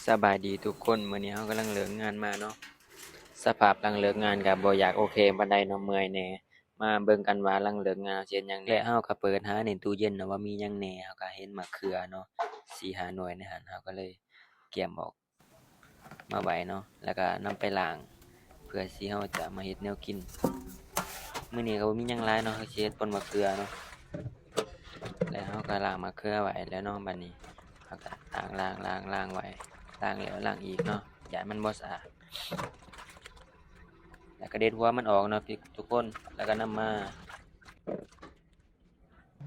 ສະບາຍດີທຸກຄົນ, ມື້ນີ້ເຮົາກຳລັງເລີກງານມາເນາະ. ສະພາບຫຼັງເລີກງານກໍບໍ່ຢາກໂອເຄປານໃດເນາະ, ເມື່ອຍແດ່. ມາເບິ່ງກັນວ່າຫຼັງເລີກງານເຮົາຊິເຮັດຫຍັງ ແລະ ເຮົາກໍເປີດຫາໃນຕູ້ເຢັນເນາະວ່າມີຫຍັງແດ່. ເຮົາກໍເຫັນໝາກເຂືອເນາະ ສີ່ຫ້າໜ່ວຍໃນຫັ້ນ, ເຮົາກໍເລີຍກຽມອອກມາໄວ້ເນາະ ແລ້ວກໍນຳໄປລ້າງ ເພື່ອທີ່ເຮົາຈະມາເຮັດແນວກິນ. ມື້ນີ້ກໍບໍ່ມີຫຍັງຫຼາຍເນາະ, ເຮົາຊິເຮັດປົ່ນໝາກເຂືອເນາະ. ແລ້ວເຮົາກໍລ້າງໝາກເຂືອໄວ້ແລ້ວເນາະ, ບັດນີ້ເຮົາກໍລ້າງ ລ້າງ ລ້າງ ລ້າງໄວ້ ລ້າງແລ້ວລ້າງອີກເນາະ, ຢ້ານມັນບໍ່ສະອາດ. ແລ້ວກໍເດັດຫົວມັນອອກເນາະທຸກຄົນ, ແລ້ວກໍນຳມາ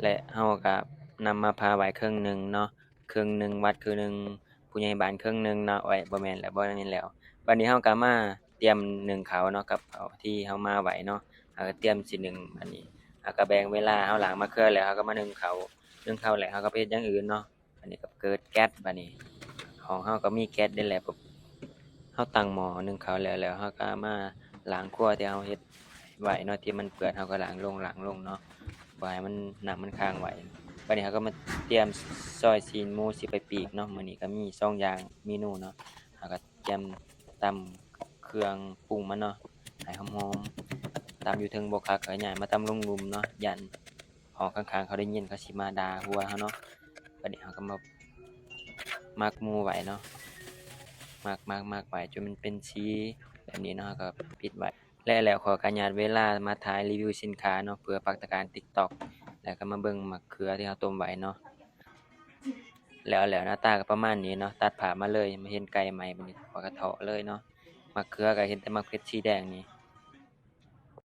ແລະ ເຮົາກໍນຳມາຜ່າໄວ້ເຄິ່ງໜຶ່ງເນາະ, ເຄິ່ງໜຶ່ງວັດ ເຄິ່ງໜຶ່ງຜູ້ໃຫຍ່ບ້ານ ເຄິ່ງໜຶ່ງເນາະ. ໂອ້ຍ ບໍ່ແມ່ນແລ້ວ ບໍ່ແມ່ນແລ້ວ. ບັດນີ້ເຮົາກໍມາຕຽມໜຶ້ງເຂົ້າເນາະ, ກັບເຂົ້າທີ່ເຮົາມາໄວ້ເນາະ, ເຮົາກໍຕຽມຊິໜຶ້ງ. ບັດນີ້ເຮົາກໍແບ່ງເວລາ, ເຮົາລ້າງໝາກເຂືອແລ້ວ ເຮົາກໍມາໜຶ້ງເຂົ້າ, ໜຶ້ງເຂົ້າແລ້ວເຮົາກໍໄປເຮັດຢ່າງອື່ນເນາະ. ອັນນີ້ກໍເກີດແກັດ. ບັດນີ້ຫ້ອງເຮົາກໍມີແກັດນີ້ແຫຼະ, ເຮົາຕັ້ງໝໍ້ໜຶ້ງເຂົ້າແລ້ວ ແລ້ວເຮົາກໍມາລ້າງຄົວທີ່ເຮົາເຮັດໄວ້ເນາະ, ທີ່ມັນເປື້ອນເຮົາກໍລ້າງລົງ ລ້າງລົງເນາະ, ບໍ່ໃຫ້ມັນ ນ້ຳມັນຄ້າງໄວ້. ບັດນີ້ເຮົາກໍມາຕຽມຊອຍຊີ້ນໝູຊິໄປປີກເນາະ. ມື້ນີ້ກໍມີສອງຢ່າງເມນູເນາະ, ເຮົາກໍຕຽມຕຳເຄື່ອງປຸງມັນເນາະ ໃຫ້ຫອມໆ. ຕຳຢູ່ເທິງບໍ່ຄັກກໍຍ້າຍມາຕຳລົງລຸ່ມເນາະ, ຢ້ານ ຫ້ອງຂ້າງໆເຂົາໄດ້ຍິນ ເຂົາຊິມາດ່າຫົວເຮົາເນາະ. ບັດນີ້ເຮົາກໍມາໝັກໝູໄວ້ເນາະ, ໝັກ ໝັກ ໝັກໄວ້ຈົນມັນເປັນສີແບບນີ້ເນາະ, ເຮົາກໍປິດໄວ້. ແລະ ແລ້ວຂໍອະນຸຍາດເວລາມາຖ່າຍຣີວິວສິນຄ້າເນາະ ເພື່ອປັກຕະການຕິກຕັອກ, ແລ້ວກໍມາເບິ່ງໝາກເຂືອທີ່ເຮົາຕົ້ມໄວ້ເນາະ. ແລ້ວ ແລ້ວໜ້າຕາກໍປະມານນີ້ເນາະ, ຕັດພາບມາເລີຍ ມາເຫັນໄກ່ໃໝ່ ບັດນີ້ຂ້ອຍກໍເທາະເລີຍເນາະ. ໝາກເຂືອກໍເຫັນແຕ່ໝາກເຜັດສີແດງນີ້,